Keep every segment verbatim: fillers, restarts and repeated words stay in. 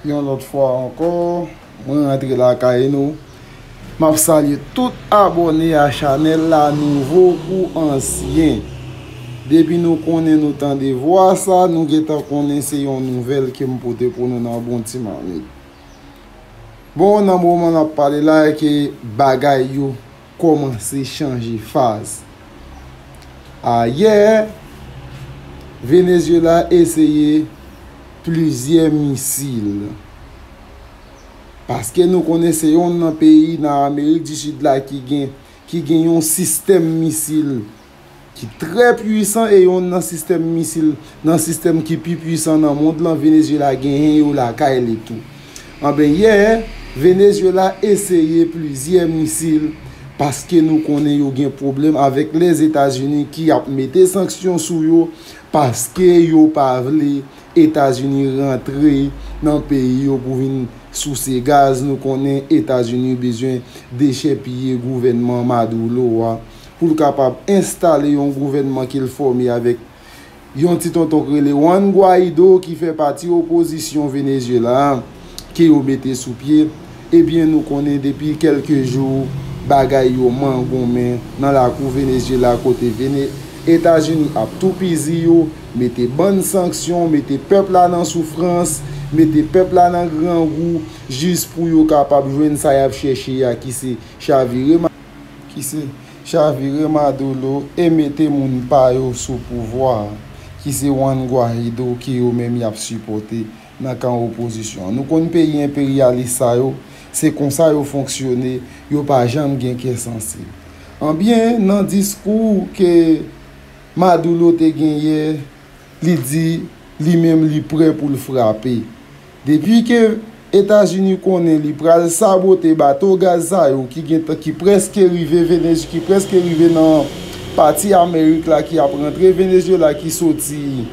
Yon lòt fwa ankò, mwen rantre lakay nou. M ap salye tout abòne a chanèl la, nouvo kou ansyen. Depi nou konnen, nou tande vwa sa, nou gentan konnen se yon nouvèl ke m pote pou nou nan bon ti mamit. Bon, nan moman n ap pale la, e ke bagay yo kòmanse chanje faz. Ayè, Venezyela eseye plizyè misil. Paske nou konnen se yonn nan peyi nan Amerik di Sid la ki gen, ki gen yon sistèm misil ki trè pwisan, e yonn nan sistèm misil, nan sistèm ki pi pwisan nan mond lan, Venezyela genyen yo lakay li tou. Anben, yè, Venezyela eseye plizyè misil paske nou konnen yo gen pwoblèm avèk Lèzetazini ki ap mete sanksyon sou yo paske yo pa vle Etazini rantre nan peyi yo pou vin souse gaz. Nou konnen Etazini bezwen dechèpiye gouvènman Maduro a pou l kapab enstale yon gouvènman ke l fòme avèk yon ti tonton k rele Juan Guaido ki fè pati opozisyon Venezyela a, ke yo mete sou pye. Ebyen, nou konnen depi kèlke jou bagay yo mangonmen nan lakou Venezyela kote Vene-, Etazini ap toupizi yo, mete bann sanksyon, mete pèp la nan soufrans, mete pèp la nan grangou, jis pou yo kapab jwenn sa y ap chèche a, ki se chavire Ma-, ki se chavire Maduro e mete moun pa yo sou pouvwa a, ki se Juan Guaido, ke yo menm y ap sipòte nan kan opozisyon an. Nou konn peyi enperyalis sa yo, se konsa yo fonksyone, yo pa janm gen kè sansib. Anbyen, nan diskou ke Maduro te gen yè, li di li menm li prè pou l frape. Depi ke Etazini konnen li pral sabote bato gaz sa yo ki gentan, ki prèske rive Venez-, ki prèske rive nan pati Amerik la ki ap rantre Venezyela ki soti,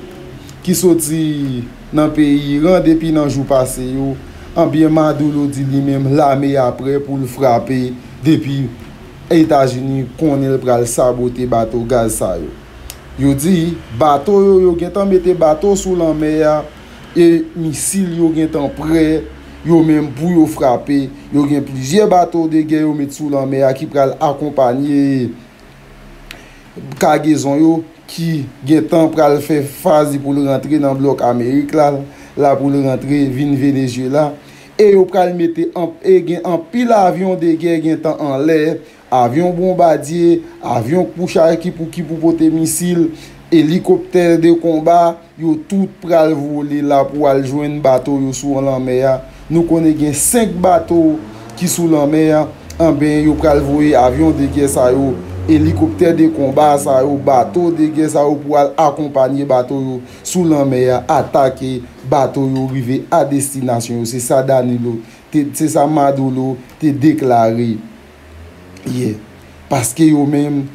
ki soti nan peyi Iran depi nan jou pase yo, anbyen Maduro di li menm lame a prè pou l frape depi Etazini konnen l pral sabote bato gaz sa yo. Yo di bato yo, yo gentan mete bato sou lanmè a e misil yo gentan prè yo menm pou yo frape. Yo gen plizyè bato de gè yo met sou lanmè a ki pral akonpanye kagezon yo ki gentan pral fè faz pou l rantre nan blòk Amerik la, la pou l rantre vin Venezyela. E yo pral mete an, e gen anpil avyon de gè gentan anlè, avyon bonbadye, avyon pou chay ki pou, ki pou pote misil, elikoptè de konba, yo tout pral vole la pou al jwenn bato yo sou lanmè a. Nou konnen gen senk bato ki sou lanmè a. Anben, yo pral voye avyon de gè sa yo, elikoptè de konba sa yo, bato de gè sa yo pou al akonpanye bato yo sou lanmè a, atake bato yo rive a destinasyon yo. Se sa Danilo te, se sa Maduro te deklare yè. Paske yo menm,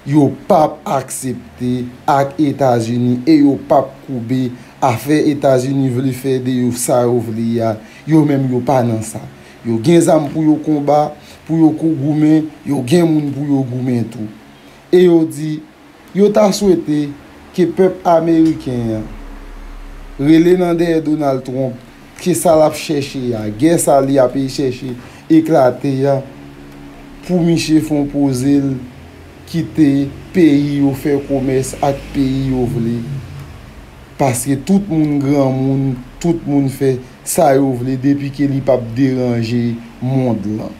yo p ap aksepte ak Etazini e yo p ap koube afè Etazini vle fè de yo sa yo vle a. Yo menm, yo pa nan sa. Yo gen zam pou yo konba, pou yo kou-, goumen, yo gen moun pou yo goumen tou. E yo di, yo ta swete ke pèp ameriken an rele nan dèyè Donald Trump, ke sa l ap chèche a, gè sa li ap chèche eklate a, pou miche fè yon poze l kite peyi yo fè komès ak peyi yo vle. Paske tout moun granmoun, tout moun fè sa yo vle depi ke li p ap deranje mond lan.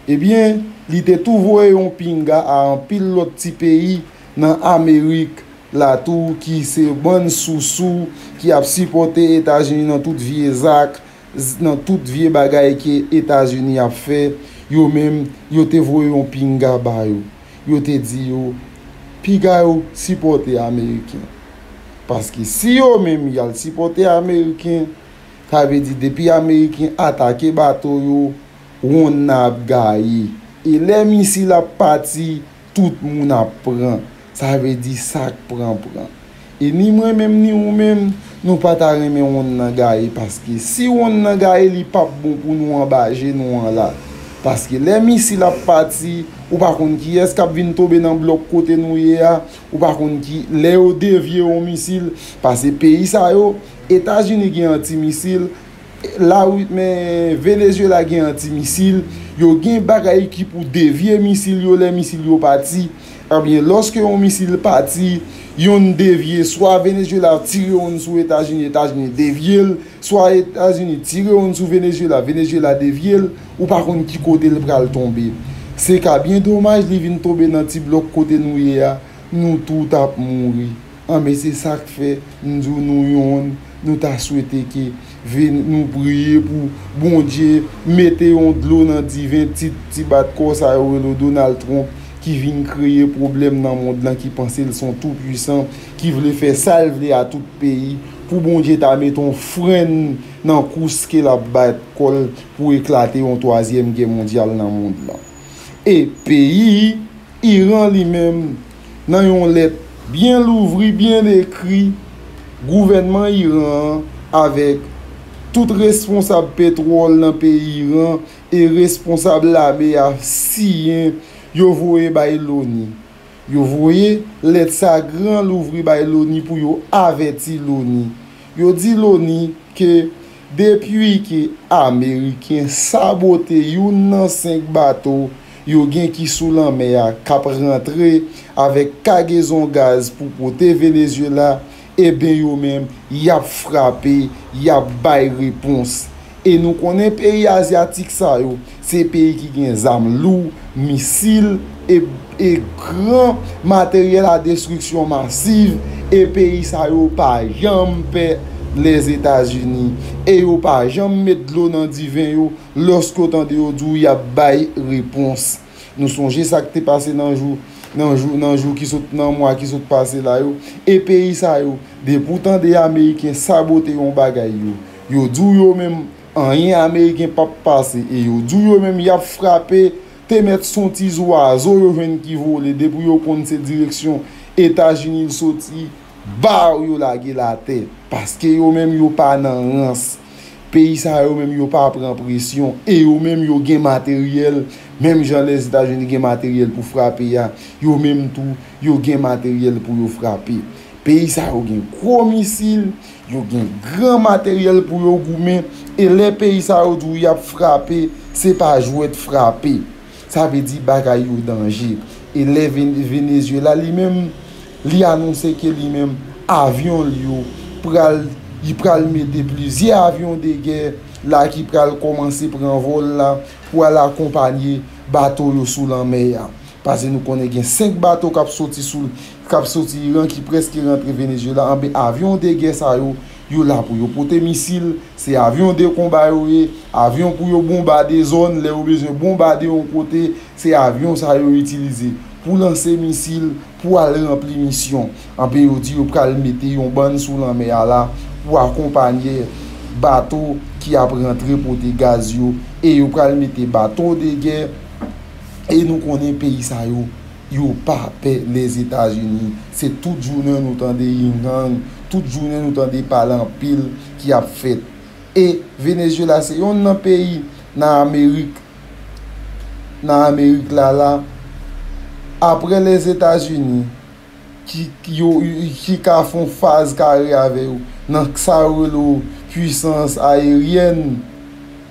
Ebyen, li te tou voye yon pinga a anpil lòt ti peyi nan Amerik la tou ki se bann sousou ki ap sipòte Etazini nan tout vye zak, z-, nan tout vye bagay ke Etazini ap fè. Yo menm, yo te voye yon pinga ba yo. Yo te di yo, piga yo sipòte Ameriken. Paske si yo menm y al sipòte Ameriken, sa vle di depi Ameriken atake bato yo, wonn nan ap gaye. E lè misil ap pati, tout moun ap pran. Sa vle di sa k pran, pran. E ni mwen menm, ni ou menm, nou pa ta renmen wonn nan gaye, paske si wonn nan gaye, li p ap bon pou nou anba je nou an la. Paske lè misil ap pati, ou pa konn kiyès k ap vin tonbe nan blòk kote nou ye a, ou pa konn ki, lè yo devye yon misil, paske peyi sa yo, Etazini gen antimisil, La wi, men Venezuela gen antimisil, yo gen bagay ki pou devye misil yo lè misil yo pati. Ebyen, lòske yon misil pati, yonn devye, swa Venezuela tire yonn sou Etazini, Etazini devye l, swa Etazini tire yonn sou Venezuela, Venezuela devye l, ou pa konn ki kote l pral tonbe. Se ka byen domaj li vin tonbe nan ti blòk kote nou ye a, nou tou t ap mouri. Anben, se sa k fè m di w nou yonn, nou ta swete ke vin, nou priye pou Bondye mete yon dlo nan diven ti, ti bat kò sa yo rele Donald Trump ki vin kreye pwoblèm nan mond lan, ki panse l se yon tou pwisan, ki vle fè sa l vle a tout peyi, pou Bondye ta mete yon fren nan kous ke l ap bat kò l pou eklate yon twazyèm gè mondyal nan mond lan. E peyi Iran li menm, nan yon lèt byen louvri, byen ekri, gouvènman Iran an avèk tout responsab petwòl nan peyi Iran e responsab lame a siyen, yo voye bay Loni. Yo voye lèt sa gran louvri bay Loni pou yo avèti Loni. Yo di Loni ke depi ke Ameriken sabote youn nan senk bato yo gen ki sou lanmè a k ap rantre avèk kagezon gaz pou pote Venezuela, ebyen yo menm, y ap frape, y ap bay repons. E nou konnen peyi azyatik sa yo, se peyi ki gen zam lou, misil, e, e gran materyèl a destriksyon masiv, e peyi sa yo pa janm pè Lèzetazini. E yo pa janm met dlo nan diven yo lòske w tande yo di w y ap bay repons. Nou sonje sa k te pase nan jou, nan jou, nan jou ki sot, nan mwa ki sot pase la yo. E peyi sa yo, depi w tande Ameriken sabote yon bagay yo, yo di w yo menm, anyen Ameriken p ap pase. E yo di w yo menm, y ap frape, te mèt se yon ti zwazo yo jwenn ki vole, depi yo konn se direksyon Etazini l soti, baw yo lage l atè. Paske yo menm yo pa nan rans. Peyi sa yo menm yo pa pran presyon. E yo menm yo gen materyèl. Menm jan Lèzetazini gen materyèl pou frape a, yo menm tou, yo gen materyèl pou yo frape. Peyi sa yo gen gwo misil, yo gen gran materyèl pou yo goumen. E lè peyi sa yo di w y ap frape, se pa jwèt frape. Sa vle di bagay yo danje. E lè Ven-, Venezuela li menm, li anonse ke li menm, avyon l yo pral, li pral mete plizyè avyon de gè la ki pral kòmanse pran vòl la pou al akonpanye bato yo sou lanmè a. Paske nou konnen gen senk bato k ap soti sou, k ap soti Iran ki prèske rantre Venezuela. Anben, avyon de gè sa yo, yo la pou yo pote misil, se avyon de konba yo ye, avyon pou yo bonbade zòn, lè yo bezwen bonbade yon kote, se avyon sa yo itilize pou lanse misil, pou al ranpli misyon. Anben, yo di yo pral mete yon bann sou lanmè a la pou akonpanye bato ki ap rantre pote gaz yo, e yo pral mete bato de gè, e nou konnen peyi sa yo, yo pa pè Lèzetazini. Se tout jounen nou tande Iran, tout jounen nou tande pale anpil ki ap fèt. E Venezuela se yonn nan peyi nan Amerik, nan Amerik la la, apre Lèzetazini, ki, ki yo, ki ka fè yon faz kare avè yo, nan sa yo rele pwisans ayeryèn,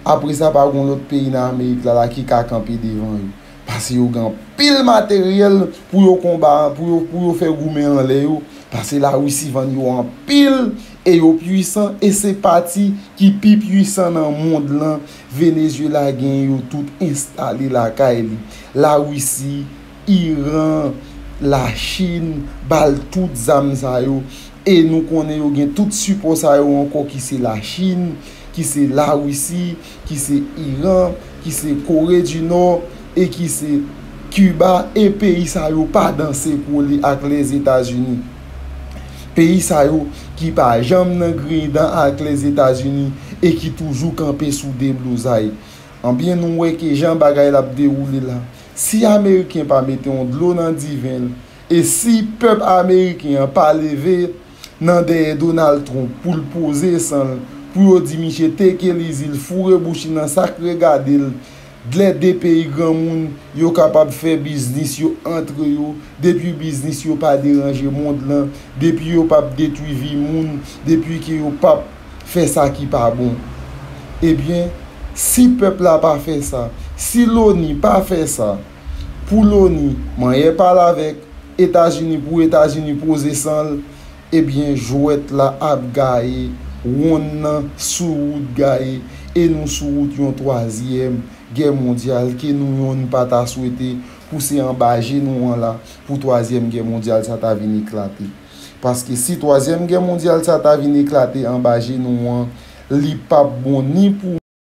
apre sa pa gen lòt peyi nan Amerik la la ki ka kanpe devan yo. Paske yo gen anpil materyèl pou yo konba, pou yo, pou yo fè goumen anlè yo. Paske Larisi vann yo anpil e yo pwisan, e se pati ki pi pwisan nan mond lan. Venezuela gen yo tout enstale lakay li. Larisi, Iran, Lachin ba l tout zam sa yo. E nou konnen yo gen tout sipò sa yo ankò ki se Lachin, ki se Larisi, ki se Iran, ki se Kore di Nò e ki se Kiba, e peyi sa yo pa danse kole ak Lèzetazini. Peyi sa yo ki pa janm nan griyen dan ak Lèzetazini e ki toujou kanpe sou deblozay. Anbyen, nou wè ke jan bagay la ap dewoule la. Si Ameriken pa mete yon dlo nan diven l, e si pèp ameriken an pa leve nan dèyè Donald Trump pou l poze san l, pou yo di misye teke li, di l foure bouch li nan sa k regade l, lè de peyi granmoun yo kapab fè biznis yo antre yo, depi biznis yo pa deranje mond lan, depi yo p ap detwi vi moun, depi ke yo p ap fè sa ki pa bon. Ebyen, si pèp la pa fè sa, si Loni pa fè sa, pou Loni, manyè pale avèk Etazini, pou Etazini poze san l, ebyen, jwèt la ap gaye, wonn nan sou wout gaye, e nou sou wout yon twazyèm gè mondyal ke nou yonn pa ta swete pou se anba je nou an la, pou twazyèm gè mondyal sa ta vin eklate. Paske si twazyèm gè mondyal sa ta vin eklate anba je nou an, li p ap bon ni pou